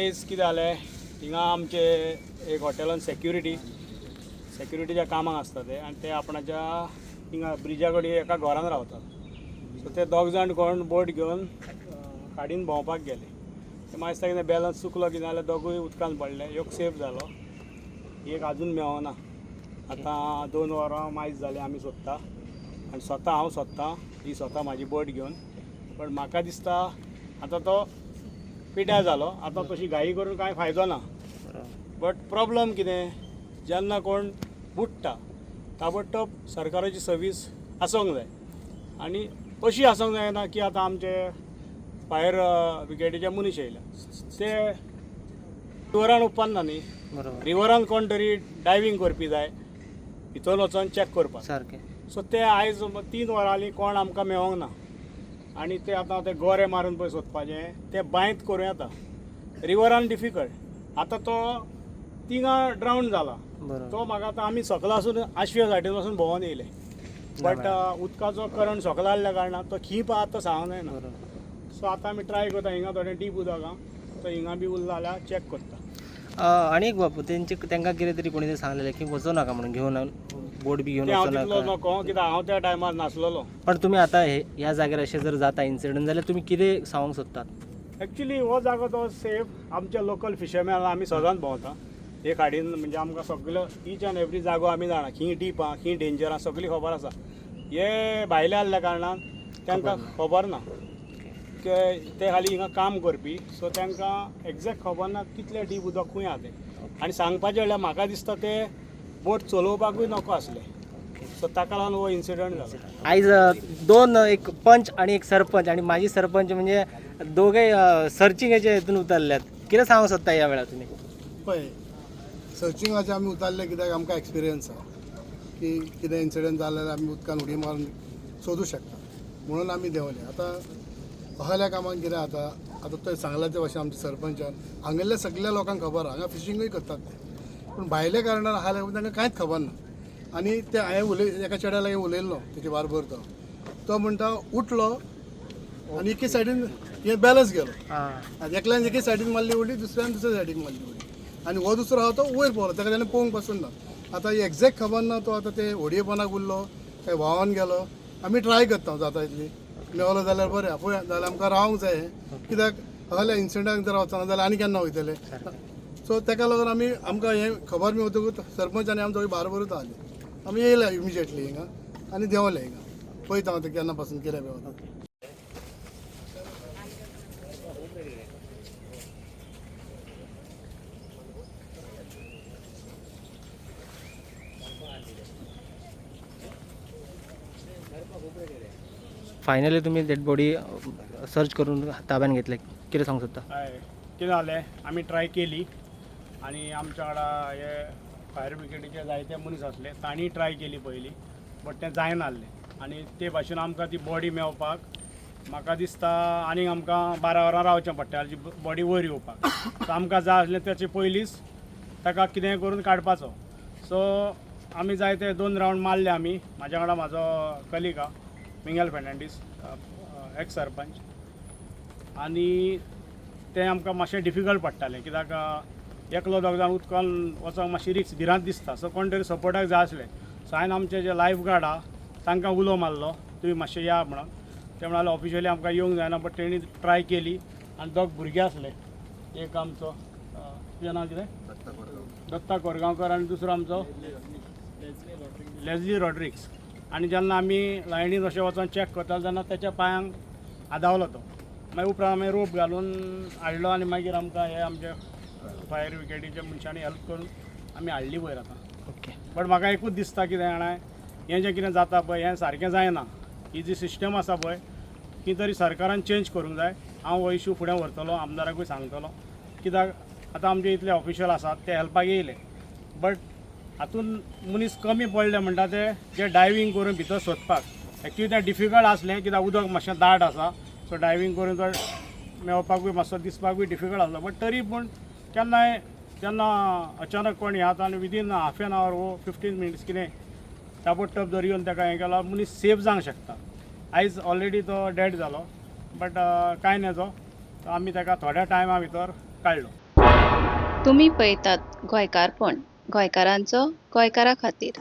आयज कितें जालें, हिंगा आमचे एक हॉटेलान सेक्युरिटीच्या कामाक आसता ते, आनी ते आपणाच्या हिंगा ब्रिजा कडेन एका घरान रावतात. सो ते दोग जाण कोण बोट घेवन खाडीन भोंवपाक गेले. ते म्हाका दिसता कितें बॅलन्स चुकलो कितें जाल्यार दोगूय उदकान पडले. एक सेफ जालो, एक आजून मेवना. आतां 2 वरां मायज जालीं आमी सोदता आनी स्वता हांव सोदतां, ही स्वता म्हाजी बोट घेवन. पण म्हाका दिसता आतां तो पिड्यार जालो, आतां तशी घाई करून कांय फायदो ना. बट प्रॉब्लम कितें, जेन्ना कोण बुडटा ताबडतोब सरकाराची सर्वीस आसूंक जाय आनी अशी आसूंक जायना की आतां आमचे फायर ब्रिगेडीचे मनीस येयल्या ते रिवरान वचपाना न्ही. रिवरान कोण तरी डायवींग करपी जाय, भितर वचोन चॅक करपाक. सो ते आयज 3 वरां जालीं, कोण आमकां मेवोंक ना. आनी ते आतां ते गोरे मारून पळय सोदपाचें, ते बांयत करूं येता, रिवरान डिफिकल्ट. आतां तो तिंगा ड्रावन जाला. तो म्हाका आतां आमी सकला आसून आशव्या सायडीन वचून भोंवोन येयले, बट उदकाचो करंट सकला आहल्या कारणान तो खीप आहा तो सांगूंक जायना. सो आतां आमी ट्राय करता, हिंगा थोडें डीप उदक आहा, तो हिंगा बी उरला जाल्यार चॅक करता. आनी एक बाबू, तेंचे तांकां कितें तरी कोणी तरी सांगलेलें की वचो नाका म्हणून, घेवन बोट बी घेवन तें हांव वचो तितलो नाका. नको, कित्याक हांव त्या टायमार नासलेलो. पण तुमी आतां हे ह्या जाग्यार अशें जर जाता इन्सिडंट जाल्यार तुमी कितें सांगूंक सोदतात? एक्चुली हो जागो तो सेफ. आमचे लोकल फिशरमॅन, आमी सदांच भोंवता हे खाडीन, म्हणजे आमकां सगलो इच एन्ड एवरी जागो आमी जाणा, खंय डीप आहा, खंय डेंजर आहा, सगळी खबर आसा. हे भायले आहल्या कारणान तांकां खबर ना की ते खाली हिंगा काम करपी. सो तांकां एग्जॅक्ट खबर ना कितले डीप उदक खंय आहा तें. आनी सांगपाचें म्हणल्यार म्हाका दिसता ते बोट चलोवपाकूय नको आसले. सो ताका लागून हो इन्सिडंट जालो. आयज दोन, एक पंच आणि एक सरपंच आणि माजी सरपंच, म्हणजे दोघे सर्चिंगाच्या हेतून उतरल्यात. कितें सांगूंक सोदता ह्या वेळार तुमी? पळय, सर्चिंगाचे आमी उतारले कित्याक आमकां एक्सपिरियन्स आहा की कितें इन्सिडंट जालें जाल्यार आमी उदकान उडी मारून सोदूं शकता म्हणून आमी देंवले. आतां असल्या कामाक कितें जाता, आतां थंय सांगलां ते भाशेन आमच्या सरपंचान, हांगेल्ल्या सगल्या लोकांक खबर आहा, हांगा फिशिंगूय करतात ते. पूण भायल्या कारणान आहा तांकां कांयच खबर ना. आनी ते हांवें उलय एका चेड्या लागीं उलयल्लो, तेजे बारबर तो, तो म्हणटा उठलो आनी एके सायडीन हे बॅलन्स गेलो. आनी एकल्यान एके सायडीन मारली उडी, दुसऱ्यान दुसऱ्या सायडीन मारली उडी आनी हो दुसरो आहा तो वयर पावलो, ताका ताणें पळोवंक पासून ना. आतां एग्जॅक्ट खबर ना तो आतां ते होडयेपणाक उरलो काय व्हांवन गेलो. आमी ट्राय करता जाता इतली, मेवलो जाल्यार बरें, पळय जाल्यार आमकां रावंक जाय हें, कित्याक असल्या इन्सिडंटाक जर वचना जाल्यार आनी केन्ना वयतले? सो ताका लागून आमी आमकां हें खबर मेवतकूच सरपंच आनी आमी दोगी बारबरूच आसले, आमी येयले इमिजिएटली हिंगा आनी देंवले हिंगा. पळयता हांव तें केन्ना पासून कितें मेवता. फायनली तुमी डेड बॉडी सर्च करून ताब्यात घेतले, कितें सांगूंक सोदता? हय, कितें जालें, आमी ट्राय केली आनी आमच्या वांगडा हे फायर ब्रिगेडीचे जायते मनीस आसले, तांणी ट्राय केली पयलीं, बट तें जायना आसलें. आनी ते भाशेन आमकां ती बॉडी मेवपाक म्हाका दिसता आनीक आमकां 12 वरां रावचें पडटा बॉडी वयर येवपाक. सो आमकां जाय आसलें तेचे पयलींच ताका कितेंय करून काडपाचो. सो आमी जायते दोन रावंड मारले आमी. म्हाज्या वांगडा म्हाजो कलीग आहा, मिंगेल फेर्नांडीस, एक्स सरपंच. आनी तें आमकां मातशें डिफिकल्ट पडटालें, कित्याक एकलो दोग जाण उदकान वचोंक मातशी रिक्स, भिरांत दिसता. सो कोण तरी सपोर्टाक जाय आसले. सो हांवें आमचे जे लायफ गार्ड आहा तांकां उलो मारलो, तुमी मातशे या म्हणून. ते म्हणाले ऑफिशियली आमकां येवंक जायना, बट तेणी ट्राय केली. आनी दोग भुरगे आसले, एक आमचो तुजें नांव कितें, दत्ता कोरगांवकर, आनी दुसरो आमचो लेजली रॉड्रिक्स. आनी जेन्ना आमी लायनीन अशें वचोन चॅक करताले तेन्ना तेच्या पांयांक आदावलो तो. मागीर उपरांत आमी रोप घालून हाडलो आनी मागीर आमकां हे आमचे फायर ब्रिगेडीच्या मनशांनी हेल्प करून आमी हाडली वयर आतां. बट म्हाका एकूच दिसता, कितें जाणा, हें जें कितें जाता पळय हें सारकें जायना. ही जी सिस्टम आसा पळय ती तरी सरकारान चेंज करूंक जाय. हांव हो इशू फुडें व्हरतलो, आमदाराकूय सांगतलो, कित्याक आतां आमचे इतले ऑफिशियल आसात, ते हेल्पाक येयले, बट हातून मनीस कमी पडले म्हणटा ते जे डायवींग करून भितर सोदपाक. एक्चुली तें डिफिकल्ट आसलें, कित्याक उदक मातशें दाट आसा. सो डायवींग करून तो मेवपाकूय मातसो दिसपाकूय डिफिकल्ट आसलो. बट तरी पूण केन्नाय जेन्ना अचानक कोण हें जाता आनी विदीन हाफ एन our वो 15 मिनिट्स कितें ताबडतोब जर येवन ताका हें केलो, मनीस सेफ जावंक शकता. आयज ऑलरेडी तो डेड जालो, बट कांय नजो, आमी ताका थोड्या टायमा भितर काडलो. तुमी पळयतात गोंयकारपण, गोंयकारांचो गोंयकारा खातीर.